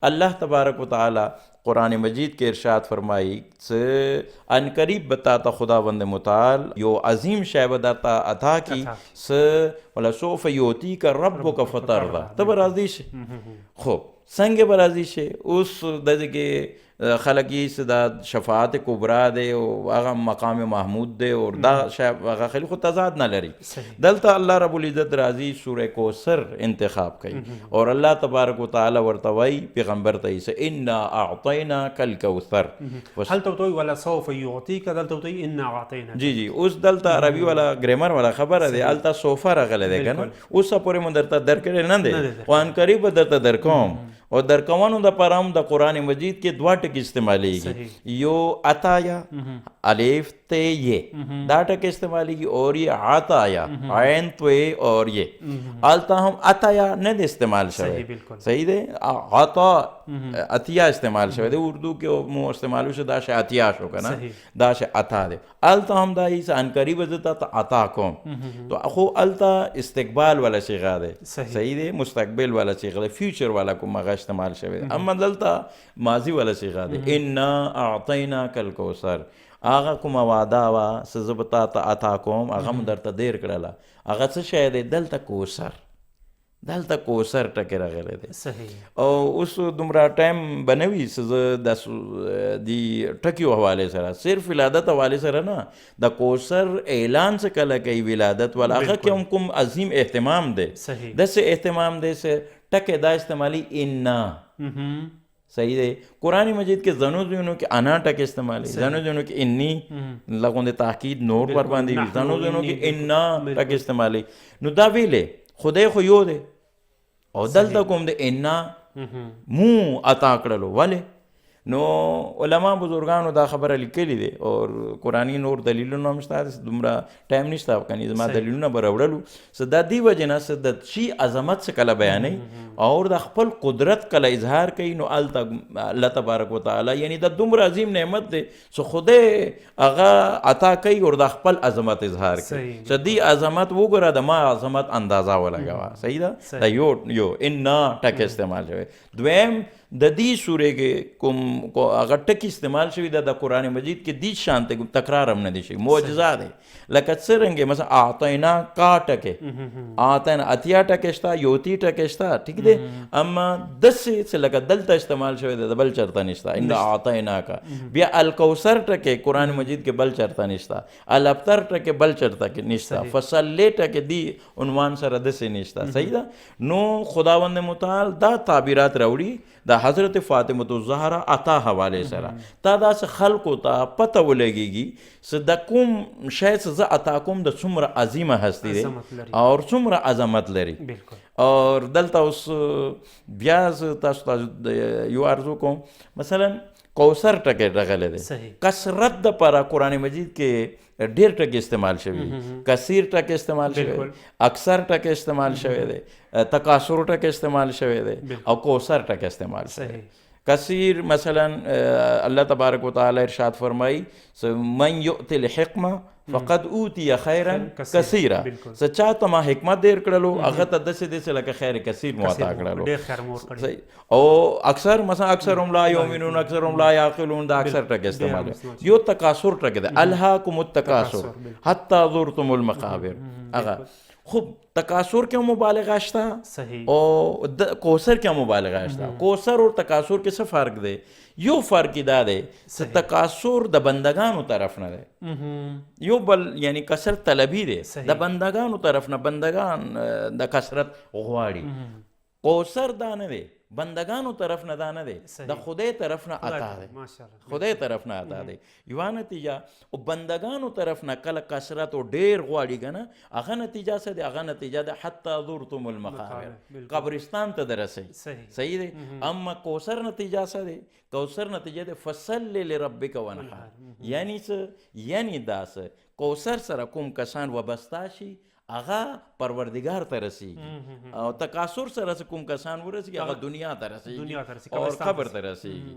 الله تبارک وتعالی قرآن مجید کې ارشاد فرمایي چې ان قریب به تا ته خداوند متعال یو عظیم شی به درته عطا کړي، څه ولسوف یعطیک ربک فترضی، ته به راضي شې. خو څنګه به راضي شې؟ اوس داسې کې خلک یې څه دا شفاعت کبرا دی او هغه مقام محمود دی او دا شی هغه خلی، خو تضاد نه لري. دلته الله رب العزت راضي سوره کوثر انتخاب کوي اور الله تبارک وتعالی ورته وایي پیغمبر ته یې انا اعطیناک الکوثر. هلته ورته وایي ولسوف یعطیک، دلته ورته وایي انا اعطیناک. جی جی، اوس دلته عربي والا ګرامر والا خبره دی، هلته سوفه راغلی دی که نه، اوسه پورې مو درته درکړی نه دی، خو ان قریب به درته درکوم. او درکونو دپاره هم د قرآن مجید کې دوه ټکي استعمالیږي، یو عطایا الف ت ی دا ټکی استعمالیږي، اور یې عطایا عین ت اور یې. هلته هم عطایا نه دی استعمال شوی، صحیح دی، عطا عطیه استعمال شوی دی. اردو کې مو استعمال شو دا شی عطیه شو که نه، دا شی عطا دی. هلته هم دا یې ان قریب زه تا ته عطا کوم، تو خو هلته استقبال والا صیغه دی، صحیح دی، مستقبل والا صیغه دی، فیوچر والا کوم هغه استعمال شوی دی. اما دلته ماضي والا صیغه دی، انا اعطیناک الکوثر، هغه کومه وعده وه څه زه به تا ته عطا کوم، هغه مو درته دېر کړله. هغه څه شی دی؟ دلته کوثر، دلته کوثر ټکی راغلی دی. او اوس دومره ټایم به نه وي څه زه د دې ټکیو حوالې سره، صرف ولادت حوالې سره نه، د کوثر اعلان څه کله کوي ولادت والا، هغه کې هم کوم عظیم اهتمام دی، داسې اهتمام دی چې ټکی دا استعمالي انا، صحیح دی. قرآن مجید کې ځینو ځایونو کې انا ټکی استعمالوي، ځینو ځایونو کې انی لغوندې تاکید نور ور باندې وي، ځینو ځایونو کې انا ټکی استعمالوي. نو دا ویلې خدای خو یو دی، او دلته کوم دی انا مو عطا کړلو، ولې؟ نو علما بزرګانو دا خبره لیکلې دی، او قرآني نور دلیلونه هم شته، دومره ټایم نشته کني زما دلیلونه به راوړلو. څه دا دی وجې نه څه د شي عظمت څه کله بیانوي او د خپل قدرت کله اظهار کوي، نو هلته الله تبارک وتعالی یعنی دا دومره عظیم نعمت دی څه خدای هغه عطا کوي او د خپل عظمت اظهار کوي، څه دی عظمت وګوره، د ما عظمت اندازه ولګوه. صحیح ده، دا یو یو انا ټکی استعمال شوی. دویم د دې سورې کې کوم هغه ټکی استعمال شوی ده د قرآن مجید کې، دې شان ته کوم تکرار هم نه دی شوی، معجزه دی. لکه څرنګه مثلا اعطینا کا ټکی، اعطینا اتیا ټکی شته، یوتی ټکی شته، ټیک دی، اما داسې چې لکه دلته استعمال شوی دی د بل چېرته نشته. ان اعطینا کا، بیا الکوثر ټکی قرآن مجید کې بل چېرته نشته، الابتر ټکی بل چېرته کې نشته، فصلی ټکی دی عنوان سره داسې نشته. صحیح ده. نو خداوند متعال دا تعبیرات راوړي د حضرت فاطمة الزهرا عطا حوالې سره، تا داسې خلکو ته پته ولګېږي چې د کوم شی څه زه عطا کوم د څومره عظیمه هستي دی او څومره عظمت لري. اور دلته اوس بیا زه تاسو ته یو عرض وکړم، مثلا کوثر ټکی راغلی دی، کثرت دپاره قرآن مجید کې ډېر ټکي استعمال شوي، کثیر ټکی استعمال شوی، اکثر ټکی استعمال شوی دی، تکاثر ټکی استعمال شوی دی، او کوثر ټکی استعمال شوی. کثیر مثلا الله تبارک وتعالی ارشاد فرمایي من یؤت الحکمه فقد اوتی خیرا کثیرا، څه چا ته ما حکمت ډېر کړلو هغه ته داسې دی چې لکه خیر کثیر مو عطا کړلو. او اکثر مثلا اکثرهم لا یؤمنون اکثرهم لا یعقلون، دا اکثر ټکی استعمال یو تکاثر ټکی دی، الهاکم التکاثر حتی زرتم المقابر. هغه خو تکاثر کې مبالغه شته او د کوثر کې مبالغه شته. کوثر او تکاثر کې څه فرق دی؟ یو فرق دا دی چې تکاثر د بندگانو طرف نه دی، یو بل یعنی کثرت طلبي دی د بندگانو طرف نه، بندگان د کثرت غواړي. کوثر دا نه دی، بندگانو طرف نه دا نه دی، د خدای طرف نه عطا دی، خدای طرف نه عطا دی. یوه نتیجه او بندگانو طرف نه کله کثرت او ډېر غواړي که نه، هغه نتیجه څه دی؟ هغه نتیجه ده حتی زرتم المقابر، قبرستان ته درسئ. صحیح دی. اما کوثر نتیجه څه دی؟ کوثر نتیجه ده فصل لربک وانحر، یعنی څه؟ یعنی دا څه کوثر سره کوم کسان وابسته شي هغه پروردګار ته رسیږي، او تکاثر سره کوم کسان ورسیږي هغه دنیا ته رسیږي او قبر ته رسیږي.